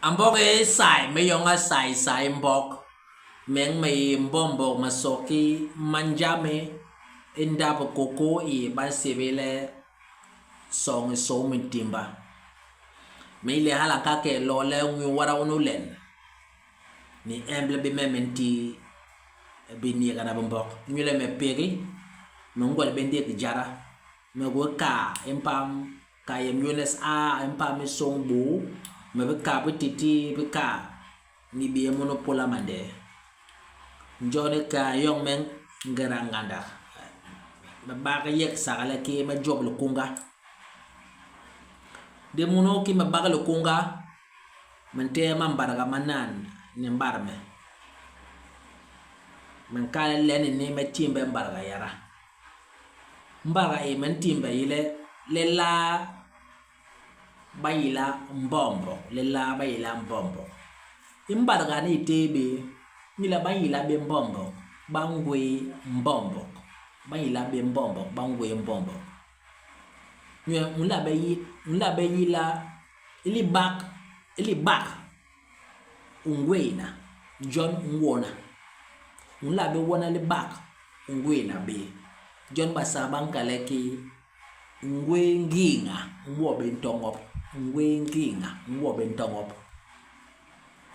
A mbok e sai me yonga sai sai mbok meng me ye mbombok ma soki manjame e ndap koko i ba nsébél le song i sou mintimba. Me yi le hala nka ke lo le ñwii wada unu len ni emble bé me me nti biniigana bi mbok inyule me pégi me ngwel bé ndék jada me gwé kaa i mpam Ka yem Yônés a i mpam i sôñ bôô, me bi kap bititii bi kaa ni bie munu pôla mandee. Njon i kaa yoñ me ngéda ngandak, me bak yégsaga le kii me jôp likuñga. Ndi munu kii me bak likuñga, me ntehe mambadga ma nan ni mbat me. Me nkal le len ini me timbhe mbadga yada. Mbadga i me ntimbhe i le, Lelaa ba yila mbombok? Lelaa ba yila mbombok? I mbadga ni i téé bé, inyule ba nyila bé mbombok, ba ngwéé mbombok. Ba nyila bé mbombok, ba ngwéé mbombok. Nyen u nla bé yi, u nla bé yila i libak, i libak u ngwééna, jon u nwona. U nla bé wona libak u ngwééna bé. Jon Basaa ba nkal le ki u ngwéé ngiiña, u nwo bé ntoñop. U ngwéé ngiiña, u nwo bé ntoñop.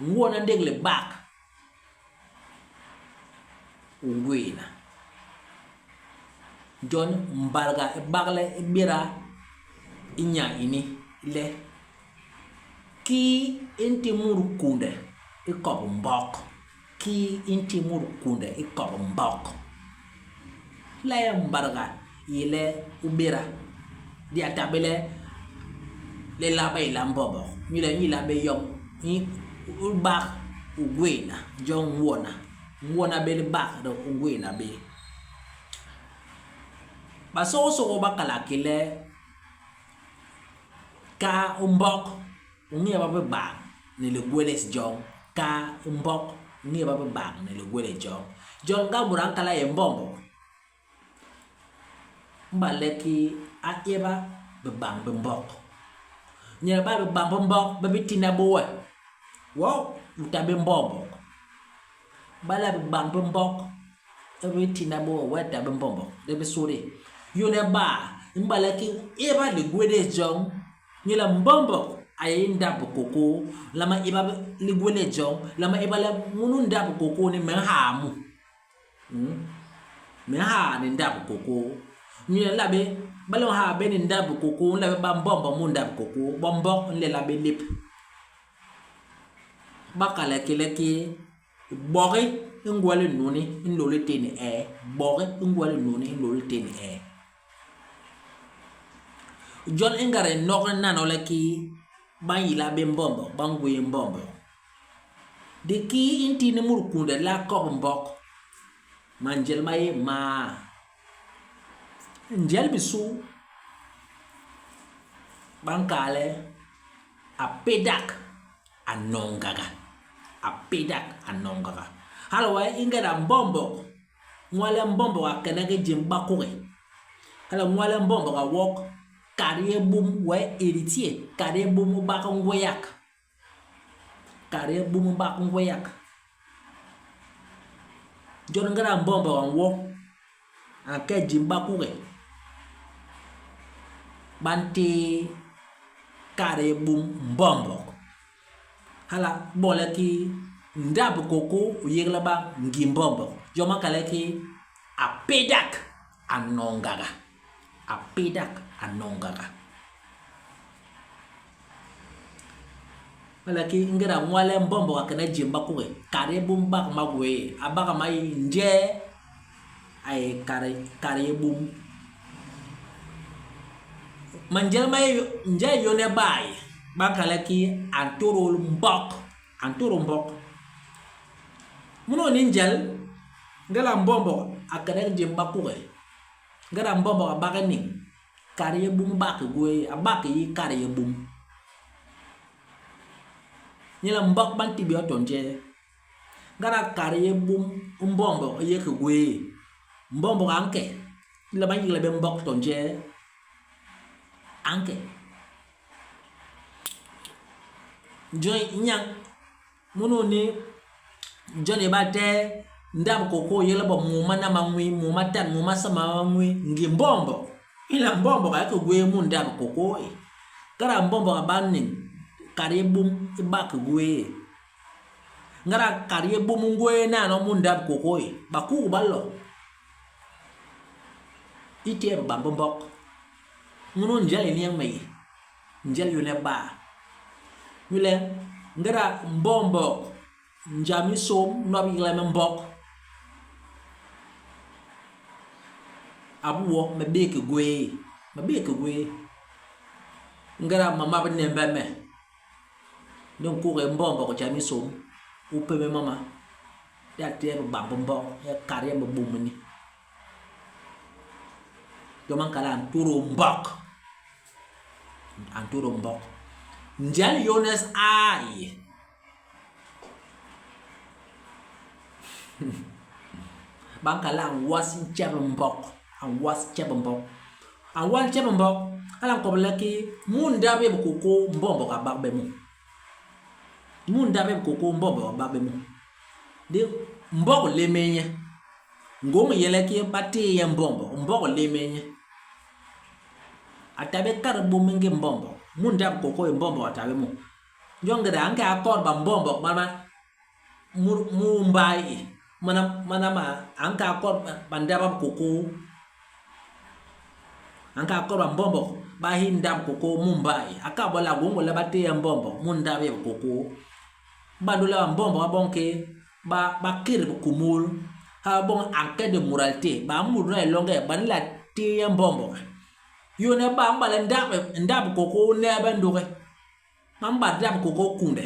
U nwona ndék libak u ngwééna. Jon mbadga i bak le i bira i nya ini le, Kii i nti mut kunde i kobo mbok? Kii i nti mut kunde i kobo mbok? Le mbadga i le u bira, di a ta bé le lelaa ba yila mbombok inyule i nyila bé yom u bak u gwééna jon u nwona, u nwona bé libak dok u gwééna bé. Basôgôsôgô ba kalak ki le Ka u mbok u ñéba bibak ni ligwélés joñ. Ka u mbok u ñéba bibak ni ligwélés joñ. Jon nga mut a nkal a yé mbombok, mbale ki a éba bibañ bi mbok. Nyen ba bibañ bi mbok bi bi tina bé we, wo u ta bé mbombok. Bala bibañ bi mbok bi bi tina bé we, we ta bé mbombok, di bi sudi. Yônhe ba mbale ki éba ligwélés joñ nyo le mbombok a yé i ndap bikôkôô, lama éba ligwélés joñ, lama éba le munu ndap bikôkôô ni me nhaa mu. Me nhaa ni ndap bikôkôô. Nyo le nla bé, bale u nhaa bé ni ndap bikôkôô, u nla bé ba mbombok mu ndap bikôkôô, bo mbok i nlela bé lép. Ba kal ki le ki bogi i ngwal nuni i nlôl i tén e, bogi i ngwal nuni i nlôl i tén e. Jon i ngéda i nok nano le ki ba nyila bé mbombok ba ngwéé mbombok. Ndi kii i ntine mut kunde le a kop mbok? Manjel ma yé maa. Njel bisu ba nkal le a pédak a noñgaga, a pédak a noñgaga. Hala wee i ngéda mbombok, nwaa le mbombok a kenek i jém bakugi, hala nwaa le mbombok a wok, kad yé bum wee héritier, kad yé bum u bak ngwéyak, kad yé bum u bak ngwéyak. Jon ngéda mbombok a nwo, a nke i jém bakugi, ba ntéé kad yé bum mbombok. Hala boñ le ki ndap kôkô u yégla bañ ngim mbombok. Jon ba nkal le ki a pédak a noñgaga, a pédak a noñgaga. Hala ki ingéda nwaa le mbombok a kena jém bakugi, kad yé bum bak ma gwéé, a bak ma yi njee a yé kad, kad yé bum. Manjel ma yé njee a yôhne baa i, ba nkal le ki a ntôdôl mbok, a ntôdôl mbok. Munu ni njel, ngéda mbombok a kenek jém bakugi, ngéda mbombok a bak i niñ, Kad yé bum bak gwé, a bak yi kad yé bum. Nye le mbok ba nti bé to njee. Ngéda kad yé bum mbombok i yé ki gwé, mbombok a nke, le ba nyigle bé mbok to njee, a nke. Jon nyañ munu ni jon ba te ndap koko yele bo mu mana ma nwi mu matan mu masama ma nwi ngi mbombo ila mbombo ka ke gwe mu ndap koko e kara mbombo ka ba niñ kar ye bum i ba ke gwe ngara kar ye bum ngwe na no mu ndap koko e ba ku ba lo i te ba mbok munu njel i niang me Njel yone ba. Yule ngéda mbombok njam i som nwap yigla me mbok, a bi wo me bé ke gwéé, me bé ke gwéé. Ngéda mama a bi nembe me, di nkuge mbombok jam i som, u pémés mama, di a téé bibam bi mbok, di a kat yem bibum ni. Jon ba nkal le a ntôdôô mbok. A ntôdôô mbok. Njel yônhes aa i yé. Ba nkal le a nwas ntjep mbok, a nwas ntjep mbok. A nwas ntjep mbok, hala a nkobla le ki mu ndap yé bikôkôô mbombok a bak bé mu. Mu ndap yé bikôkôô mbombok a bak bé mu. Ndi mbok lémél nye. Ngôñ i yé le ki ba téé nye mbombok, mbok lémél nye. A ta bé kat bôm i ngim mbombok. Mu ndap kôkôô i mbombok a ta bé mu. Jon ngéda a nke a kodba mbombok ma ma mu mu mbai i, mana mana ma a nke a kodba bandap ba bikôkôô, a nke a kodba mbombok ba hi ndap kôkôô mu mbai i. A kal bo le a gwé ngôñ le ba téé nye mbombok mu ndap yé bikôkôô. Ba ndu le ba mbombok ba boñ kii? Ba ba kit bikumul, hala ba boñ enquête de moralité, ba mut nu a yé loñge, ba nla téé nye mbombok. Yôhne ba mbat le ndap ndap kôkôô u neebe ndugi. Ba mbat ndap kôkôô kunde,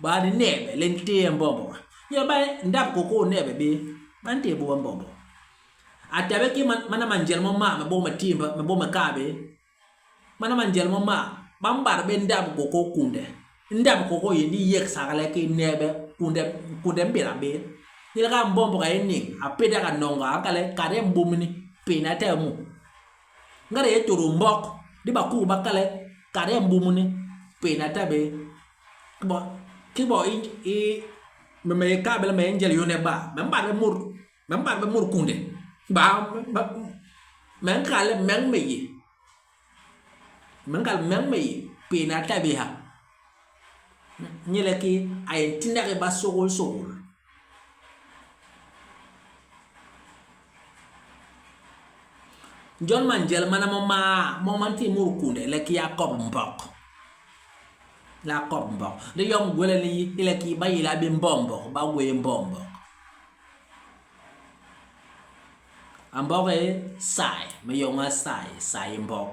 ba di neebe le ni téé mbombok. Inyu ba ndap kôkôô u neebe bé, ba ntéé bé we mbombok. A ta bé ki mana manjel mo maa me bôk me tiimba me bôk me kal bé. Mana manjel mo maa, ba mbat bé ndap kôkôô kunde. Ndap kôkôô i ndi yégsaga le ki neebe kunde kunde mbira bé. Ni le ka mbombok a yé niñ, a pédak a nonga, a nkal le kad yem bum ni, pééna ta mu. Ngéda yé tôdô mbok, ndi bakuku ba kal le kad yem bum ni, pééna ta bé. Ki bo ki bo i i me me yé kal bé le me yé njel yôhne ba, me mbat bé mut me mbat bé mut kunde. Ba me nkal le meñ me yé. Me nkal meñ me yé, pééna ta bé ha. Nye le ki a yé ntindak i basôgôlsôgôl. Jon manjel mana mo maa mon ma nti mut kunde le kii a kop mbok, le a kop mbok. Ndi yom gwélél i yi le kii ba yila bé mbombok, ba gwé mbombok. A mbok i sai, me yoña sai, sai i mbok.